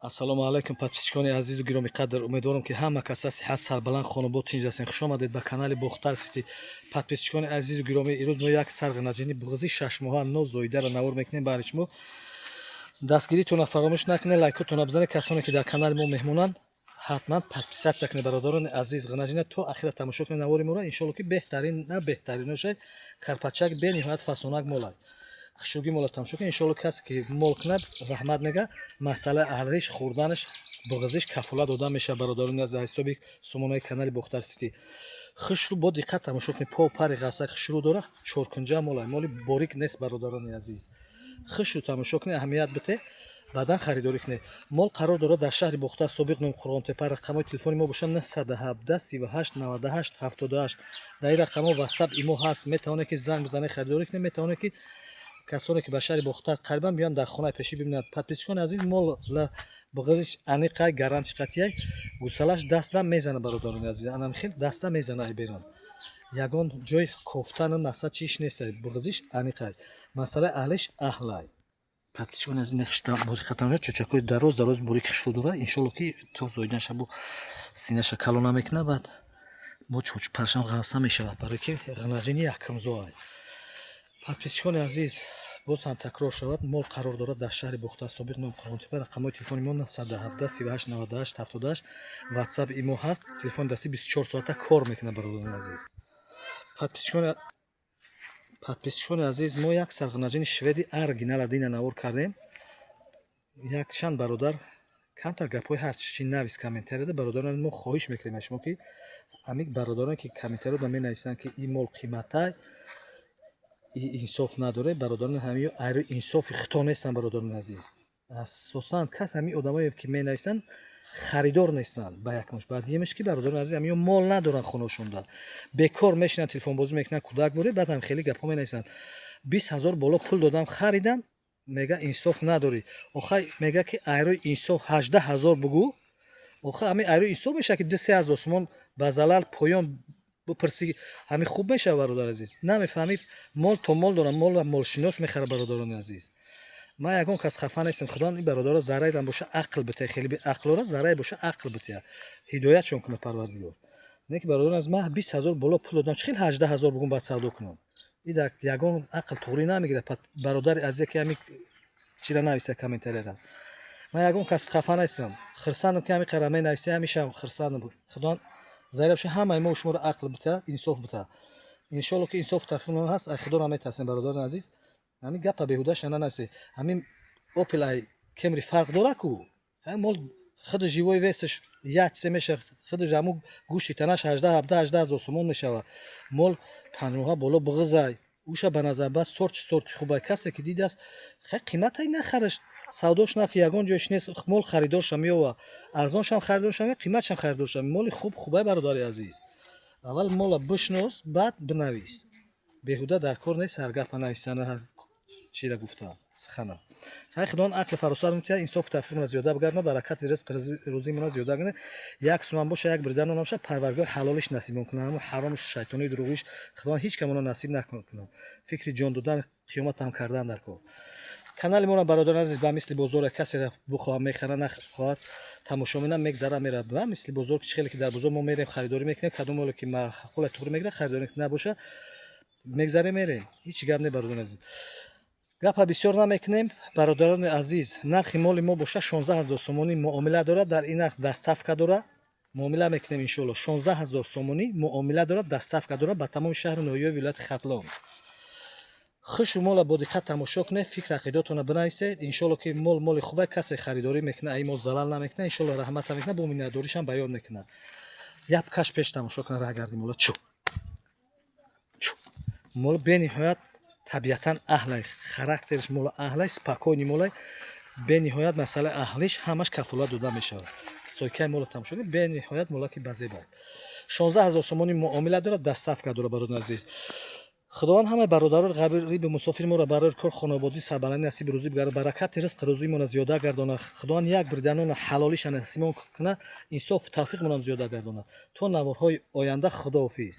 Ассалому алайкум, подписчикони азизу гиромиқадр. Умедворам, ки ҳама каса сиҳат, сарбаланд, хонобод, тинҷ ҳастен. Хуш омадед ба канали Бохтар Сити. Подписчикони азизу гиромӣ, ирӯз мо як сарғинаҷини буғзи 6 моҳа нозоидаро навор мекунем баҳри шумо. Дастгиритонро фаромӯш накунед, лайкотонро бизанед. Касоне, ки дар канали мо меҳмонанд, ҳатман подписаться кунед. Бародарони азиз, ғинаҷина то ахира тамошо кунед навори моро. Иншолло, ки беҳтарин на беҳтариношай. Карпачак, бениҳоят фасонак молай. Хушуги мола тамошо кунед. Иншолло, касе ки мол кунад, раҳмат мега. Масъалаи аҳлиш, хӯрданаш, буғзиш кафолат дода мешавад, бародарони аз ҳисоби сомонаи канали Бохтар Сити. Хушрӯ бо диққат тамошо кунед. По пари ғафсак хушрӯ дорад, чоркунҷа молай, моли борик нест, бародарони азиз. Хушрӯ тамошо кунед, аҳамият бите, баъдан харидорӣ кунед. Мол қарор дорад дар шаҳри Бохтар, собиқ ном Қурғонтепа. Рақамҳои телефони мо бошад 917 38 98 78. Дар ин рақамҳо Ватсап, Имо ҳаст. Метавонед, ки занг бизанед, харидорӣ кунед. Метавонед, ки касоне, ки ба шаҳри Бохтар қарибан, биёянд, дар хонаи пешӣ бибинанд. Подписчикони азиз, мол буғзиш аниқай, гарантиш қатъияй. Гусалаш даста мезана, бародарони азиз, анам хел даста мезана. Ай беран ягон ҷой кофтану мақсад чиш нест, буғзиш аниқай, масъалаи аҳлиш аҳлай. Подписчикони азиз, нехшта бодиққат, чочакҳои дароз дароз, бурики хушрӯ дорад. Иншолло, ки то зоиданаша бо синаша калона мекунад, баъд бо чӯч паршам ғафса мешавад, барое ки ғинаҷини якумзоай. Подписчикони азиз, боз ҳам такрор шавад, мол қарор дорад дар шаҳри Бохтар, собиқ ном Қурғонтепа. Рақамҳои телефони мо 917 38 98 78. Ватсап, Имо ҳаст. Телефони дастӣ 24 соата кор мекунад, бародарони азиз. Подписчикони азиз, мо як сарғинаҷини шведи оригинала дина навор кардем. Як чанд бародар камтар гапҳои ҳарчи навис комментарияда. Бародарон, мо хоҳиш мекунем аз шумо, ки ҳамин бародароне, ки комментариёда менависанд, ки ин мол қиматай, инсоф надоред, бародарон, ҳамин айрӯи инсофи хито нестанд. Бародарони азиз, асосан кас ҳамин одамое, ки менависанд, харидор нестанд ба якмаш. Баъд емеш, ки, бародарони азиз, ҳамиё мол надоранд хонашонда, бекор мешинанд, телефонбозӣ мекунанд, кӯдак боре, баъд ҳам хеле гапҳо менависанд. 20 000 боло пул додам, харидам, мега, инсоф надорӣ. Охай, мега, ки айрӯи инсоф 18 000 бугӯ. Охай, ҳамин айрӯи инсоф мешавад, ки 2-3 ҳазор сомон ба залал поён бипурсӣ, ҳамин хуб мешавад? Бародар азиз, намефаҳмӣ, мол то мол дорам, мол молшинос мехарад. Бародарони азиз, ман ягон кас хафа нестам. Худо ин бародаро зарарам боша, ақл битая. Хеле беақлора зарар боша, ақл битая, ҳидоятшон кунад Парвардигор. Не ки, бародарон аз ман 20 000 боло пул додам, чӣ хел 18 000 бугум, баъд савдо кунам? И дар ягон ақл туғрӣ намегирад. Бародари азизе, ки ҳамин чира нависа комментарияра, ман ягон кас хафа нестам, хирсандам, ки ҳамин қара менависа, ҳамешам хирсандам. Худо зарар боша, ҳамаи мо шуморо ақл бита, инсоф бита. Иншолло, ки инсоф тавфиқ ҳаст, ай Худоро метарсем. Бародарони азиз, ҳамин гапа беҳудаша нанависе. Ҳамин Опел ай Кемри фарқ дора ку? Мол худи живой весаш як се мешавад, худи ҳамун гӯшти танаш 18, 17, 18 ҳазор сомон мешавад. Мол 5 моҳа боло буғизай, уша ба назар баъд сорти сорти хубай. Касе ки дидааст, хай, қиматай нахараш, савдош наки, ягон ҷояш нест. Мол харидорша меёва, арзоншам харидорша, қиматшам харидорша. Моли хуб хубай. Бародари азиз, аввал мола бишнос, баъд бинавис. Беҳуда дар кор нест ҳар гапа нависана, ҳар чира гуфта сухана. Хай, Худованд ақли фаросат мутия, инсофу тавфиқмона зиёда бигардона, баракати ризқ рӯзимона зиёда гардона. Як суман боша, як бирдан боша, Парвардигор ҳалолиш насибон кунад. Ҳамун ҳаромиш, шайтони дурӯғиш Худованд ҳеҷ камона насиб накунад. Фикри ҷон додан, қиёматам кардан дар кор. Канали моро, бародарон азиз, ба мисли бозоре, касеро бихоҳад, мехара, нахоҳад, тамошо менам, мегзара, мерад. Ва мисли бозор, чӣ хеле ки дар бозор мо мерем, харидорӣ мекунем, кадом моле ки маъқула, туғри мегирад, харидорӣ набоша, мегзарем, мерем, ҳеҷ гап не. Бародарони азиз, гапа бисёр намекунем. Бародарони азиз, нархи моли мо боша 16 000 сомонӣ, муомила дорад. Дар ин нарх доставка дорад. Муомила мекунем, иншоалло. 16 000 сомонӣ, муомила дорад, доставка дорад ба тамоми шаҳру ноҳияи вилояти Хатлон. Хушу мола бо диққат тамошо кунед, фикр ақидотонро бинависед. Иншоалло, ки мол моли хубе. Касе харидорӣ мекунад, ай мол залал намекунад, иншоалло, раҳмата мекунад, бо миннатдоришам баён мекунад. Як каш пеш тамошо кунад, раҳгарди мола чу чу. Мол бениҳоят табиатан аҳлай, характериш мола аҳлай, спокойный молай. Бениҳоят масъалаи аҳлиш ҳамаш кафолат дода мешавад. Стойкаи мола тамошо кунед, бениҳоят молаки базебай. 16 000 сомонӣ, муомила дорад, доставка дорад. Бародари азиз, Худованд ҳамаи бародарони ғариби мусофири моро барои кор, хонободӣ, сарбаландӣ насиби рӯзӣ бигардонад, баракати ризқи рӯзимонро зиёда гардонад. Худованд як бирданона ҳалолиша насибон кунад, инсофу тавфиқмонам зиёда гардонад. То наворҳои оянда, худоҳофиз.